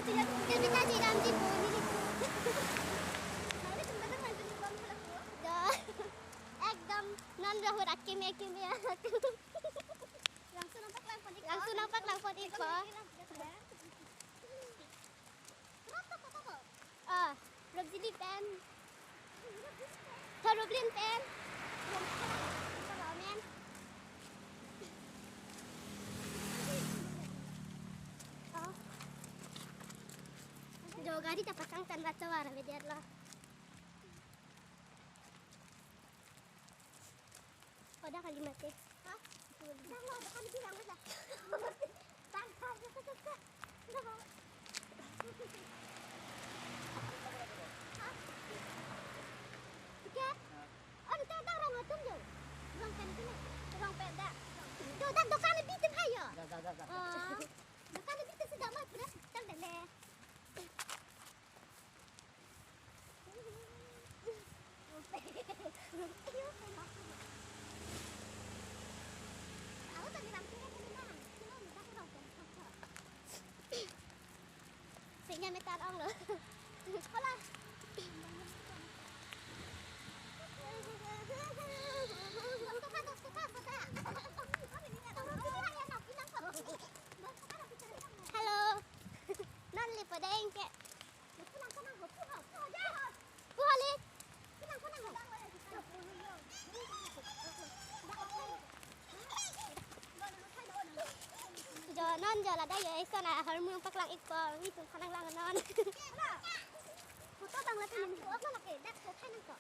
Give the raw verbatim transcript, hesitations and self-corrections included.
Kevita Chedamji po neli. Nangli chumba nang nang chumba nang. Ekdom non rahut akeme akeme. Langsung nangpaklangpon-ikpo. Langsung nangpaklangpon-ikpo. Ah, Robjili pen. Tha Roblin pen. Amen. Oh. Jo gari ta pasang tan baca wara bediat lo. Pada kali mati. Hah? Dang lo, dang kali bilang masa. Dang, dang, dang, dang, dang. Dang lo. Hah? Tiket? Oh, tiket dang rong atum jo. Rong pen tu ne. Rong pen dak. Jo, dak dokan bitin hayo. Dak, dak, dak, dak. Ah. Dokan bitin sudah mah pura tang dele. Sehingga metal ong lo. Hola. Hello. Non le pada engke. Pu hali. Jo non jo ladak jo eson ahormu nangpaklang-ikpo, nelitum aphan nanglang non. Photo bang lagi nang buat mana ke, dak so khai nang to.